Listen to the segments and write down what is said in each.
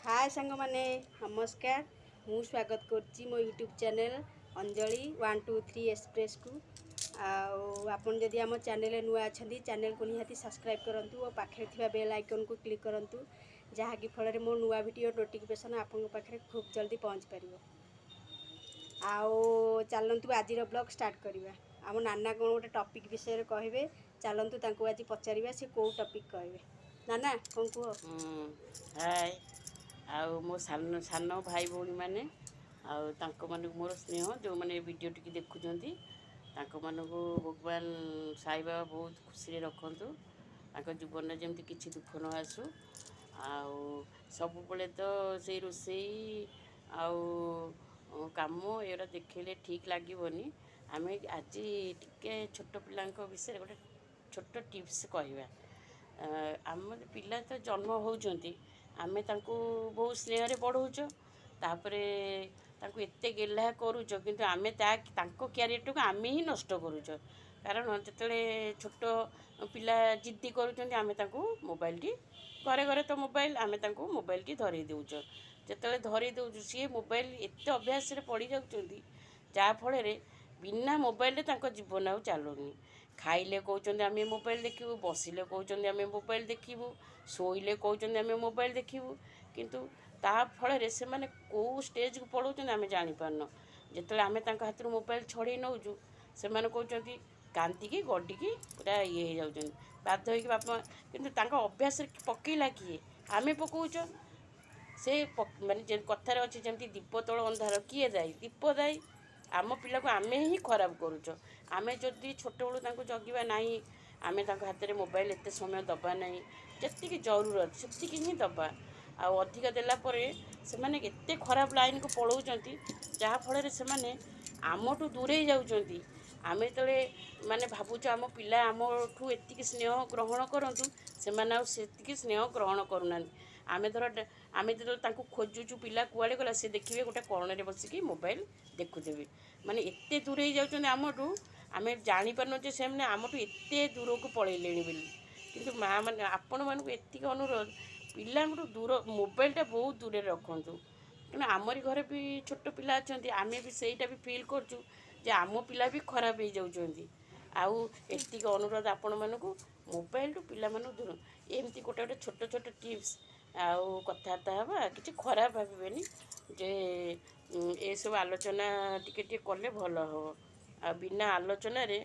ହାଏ ସାଙ୍ଗମାନେ, ନମସ୍କାର। ମୁଁ ସ୍ୱାଗତ କରୁଛି ମୋ ୟୁଟ୍ୟୁବ୍ ଚ୍ୟାନେଲ୍ ଅଞ୍ଜଳି 123 ଏକ୍ସପ୍ରେସକୁ। ଆଉ ଆପଣ ଯଦି ଆମ ଚ୍ୟାନେଲରେ ନୂଆ ଅଛନ୍ତି, ଚ୍ୟାନେଲକୁ ନିହାତି ସବସ୍କ୍ରାଇବ୍ କରନ୍ତୁ ଓ ପାଖରେ ଥିବା ବେଲ୍ ଆଇକନ୍କୁ କ୍ଲିକ୍ କରନ୍ତୁ, ଯାହାକି ଫଳରେ ମୋ ନୂଆ ଭିଡ଼ିଓ ନୋଟିଫିକେସନ୍ ଆପଣଙ୍କ ପାଖରେ ଖୁବ୍ ଜଲ୍ଦି ପହଞ୍ଚି ପାରିବ। ଆଉ ଚାଲନ୍ତୁ, ଆଜିର ବ୍ଲଗ୍ ଷ୍ଟାର୍ଟ କରିବା। ଆମ ନାନା କ'ଣ ଗୋଟେ ଟପିକ୍ ବିଷୟରେ କହିବେ। ଚାଲନ୍ତୁ, ତାଙ୍କୁ ଆଜି ପଚାରିବା ସେ କେଉଁ ଟପିକ୍ କହିବେ। ନାନା, କ'ଣ କୁହ? ହାଏ, ଆଉ ମୋ ସାନ ସାନ ଭାଇ ଭଉଣୀମାନେ ଆଉ ତାଙ୍କମାନଙ୍କୁ ମୋର ସ୍ନେହ। ଯେଉଁମାନେ ଏ ଭିଡ଼ିଓଟିକି ଦେଖୁଛନ୍ତି, ତାଙ୍କମାନଙ୍କୁ ଭଗବାନ ସାଇବାବା ବହୁତ ଖୁସିରେ ରଖନ୍ତୁ। ତାଙ୍କ ଜୀବନରେ ଯେମିତି କିଛି ଦୁଃଖ ନ ଆସୁ। ଆଉ ସବୁବେଳେ ତ ସେଇ ରୋଷେଇ ଆଉ କାମ ଏଗୁଡ଼ା ଦେଖେଇଲେ ଠିକ୍ ଲାଗିବନି। ଆମେ ଆଜି ଟିକେ ଛୋଟ ପିଲାଙ୍କ ବିଷୟରେ ଗୋଟେ ଛୋଟ ଟିପ୍ସ କହିବା। ଆମର ପିଲା ତ ଜନ୍ମ ହେଉଛନ୍ତି, ଆମେ ତାଙ୍କୁ ବହୁତ ସ୍ନେହରେ ବଢ଼ଉଛ, ତାପରେ ତାଙ୍କୁ ଏତେ ଗେହ୍ଲା କରୁଛ, କିନ୍ତୁ ଆମେ ତାଙ୍କ କ୍ୟାରିୟରଟାକୁ ଆମେ ହିଁ ନଷ୍ଟ କରୁଛ। କାରଣ ଯେତେବେଳେ ଛୋଟ ପିଲା ଜିଦ୍ଦି କରୁଛନ୍ତି, ଆମେ ତାଙ୍କୁ ମୋବାଇଲଟି, ଘରେ ଘରେ ତ ମୋବାଇଲ, ଆମେ ତାଙ୍କୁ ମୋବାଇଲଟି ଧରେଇ ଦେଉଛ। ଯେତେବେଳେ ଧରେଇ ଦେଉଛୁ, ସିଏ ମୋବାଇଲ ଏତେ ଅଭ୍ୟାସରେ ପଡ଼ିଯାଉଛନ୍ତି, ଯାହାଫଳରେ ବିନା ମୋବାଇଲରେ ତାଙ୍କ ଜୀବନ ଆଉ ଚାଲୁନି। ଖାଇଲେ କହୁଛନ୍ତି ଆମେ ମୋବାଇଲ ଦେଖିବୁ, ବସିଲେ କହୁଛନ୍ତି ଆମେ ମୋବାଇଲ ଦେଖିବୁ, ଶୋଇଲେ କହୁଛନ୍ତି ଆମେ ମୋବାଇଲ ଦେଖିବୁ। କିନ୍ତୁ ତା ଫଳରେ ସେମାନେ କେଉଁ ଷ୍ଟେଜକୁ ପଳାଉଛନ୍ତି, ଆମେ ଜାଣିପାରୁନୁ। ଯେତେବେଳେ ଆମେ ତାଙ୍କ ହାତରୁ ମୋବାଇଲ ଛଡ଼େଇ ନେଉଛୁ, ସେମାନେ କହୁଛନ୍ତି, କାନ୍ଦିକି ଗଡ଼ିକି ପୁରା ଇଏ ହେଇଯାଉଛନ୍ତି ବାଧ୍ୟ ହେଇକି ବାପା। କିନ୍ତୁ ତାଙ୍କ ଅଭ୍ୟାସରେ ପକେଇଲା କିଏ? ଆମେ ପକାଉଛ। ସେ ମାନେ ଯେ କଥାରେ ଅଛି, ଯେମିତି ଦୀପ ତଳ ଅନ୍ଧାର କିଏ ଦାୟୀ? ଦୀପ ଦାୟୀ। ଆମ ପିଲାକୁ ଆମେ ହିଁ ଖରାପ କରୁଛ। ଆମେ ଯଦି ଛୋଟବେଳୁ ତାଙ୍କୁ ଜଗିବା ନାହିଁ, ଆମେ ତାଙ୍କ ହାତରେ ମୋବାଇଲ ଏତେ ସମୟ ଦେବା ନାହିଁ, ଯେତିକି ଜରୁରତ ସେତିକି ହିଁ ଦେବା। ଆଉ ଅଧିକା ଦେଲା ପରେ ସେମାନେ ଏତେ ଖରାପ ଲାଇନକୁ ପଳାଉଛନ୍ତି, ଯାହାଫଳରେ ସେମାନେ ଆମଠୁ ଦୂରେଇ ଯାଉଛନ୍ତି। ଆମେ ଯେତେବେଳେ ମାନେ ଭାବୁଛୁ ଆମ ପିଲା ଆମଠୁ ଏତିକି ସ୍ନେହ ଗ୍ରହଣ କରନ୍ତୁ, ସେମାନେ ଆଉ ସେତିକି ସ୍ନେହ ଗ୍ରହଣ କରୁନାହାନ୍ତି। ଆମେ ଧର ଆମେ ଯେତେବେଳେ ତାଙ୍କୁ ଖୋଜୁଛୁ ପିଲା କୁଆଡ଼େ ଗଲା, ସେ ଦେଖିବେ ଗୋଟେ କଣରେ ବସିକି ମୋବାଇଲ ଦେଖୁଥିବେ। ମାନେ ଏତେ ଦୂରେଇ ଯାଉଛନ୍ତି ଆମଠୁ, ଆମେ ଜାଣିପାରୁନୁ ଯେ ସେମାନେ ଆମଠୁ ଏତେ ଦୂରକୁ ପଳେଇଲେଣି ବୋଲି। କିନ୍ତୁ ମା' ମାନେ, ଆପଣମାନଙ୍କୁ ଏତିକି ଅନୁରୋଧ, ପିଲାଙ୍କଠୁ ଦୂର ମୋବାଇଲଟା ବହୁତ ଦୂରରେ ରଖନ୍ତୁ। କାରଣ ଆମରି ଘରେ ବି ଛୋଟ ପିଲା ଅଛନ୍ତି, ଆମେ ବି ସେଇଟା ବି ଫିଲ୍ କରୁଛୁ ଯେ ଆମ ପିଲା ବି ଖରାପ ହେଇଯାଉଛନ୍ତି। ଆଉ ଏତିକି ଅନୁରୋଧ ଆପଣମାନଙ୍କୁ, ମୋବାଇଲଠୁ ପିଲାମାନଙ୍କୁ ଦୂର। ଏମିତି ଗୋଟେ ଗୋଟେ ଛୋଟ ଛୋଟ ଟିପ୍ସ ଆଉ କଥାବାର୍ତ୍ତା ହେବା। କିଛି ଖରାପ ଭାବିବେନି ଯେ ଏସବୁ ଆଲୋଚନା ଟିକେ ଟିକେ କଲେ ଭଲ ହେବ। ଆଉ ବିନା ଆଲୋଚନାରେ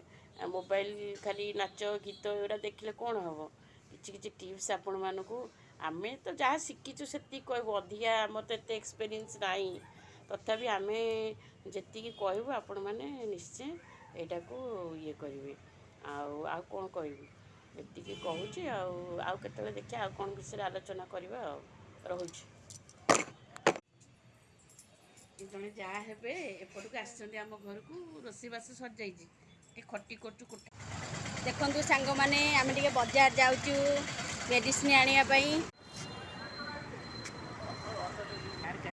ମୋବାଇଲ ଖାଲି ନାଚ ଗୀତ ଏଗୁଡ଼ା ଦେଖିଲେ କ'ଣ ହେବ? କିଛି କିଛି ଟିପ୍ସ ଆପଣମାନଙ୍କୁ, ଆମେ ତ ଯାହା ଶିଖିଛୁ ସେତିକି କହିବୁ। ଅଧିକା ଆମର ତ ଏତେ ଏକ୍ସପେରିଏନ୍ସ ନାହିଁ। ତଥାପି ଆମେ ଯେତିକି କହିବୁ, ଆପଣମାନେ ନିଶ୍ଚୟ ଏଇଟାକୁ ଇଏ କରିବେ। ଆଉ ଆଉ କ'ଣ କହିବି? ଏତିକି କହୁଛି। ଆଉ ଆଉ କେତେବେଳେ ଦେଖିବା ଆଉ କ'ଣ ବିଷୟରେ ଆଲୋଚନା କରିବା। ଆଉ ରହୁଛି। ଜଣେ ଯାହା ହେବେ ଏପଟକୁ ଆସିଛନ୍ତି ଆମ ଘରକୁ। ରୋଷେଇବାସ ସରିଯାଇଛି, ଟିକେ ଖଟି କରୁଛୁ କୋଠା। ଦେଖନ୍ତୁ ସାଙ୍ଗମାନେ, ଆମେ ଟିକେ ବଜାର ଯାଉଛୁ ମେଡ଼ିସିନ ଆଣିବା ପାଇଁ।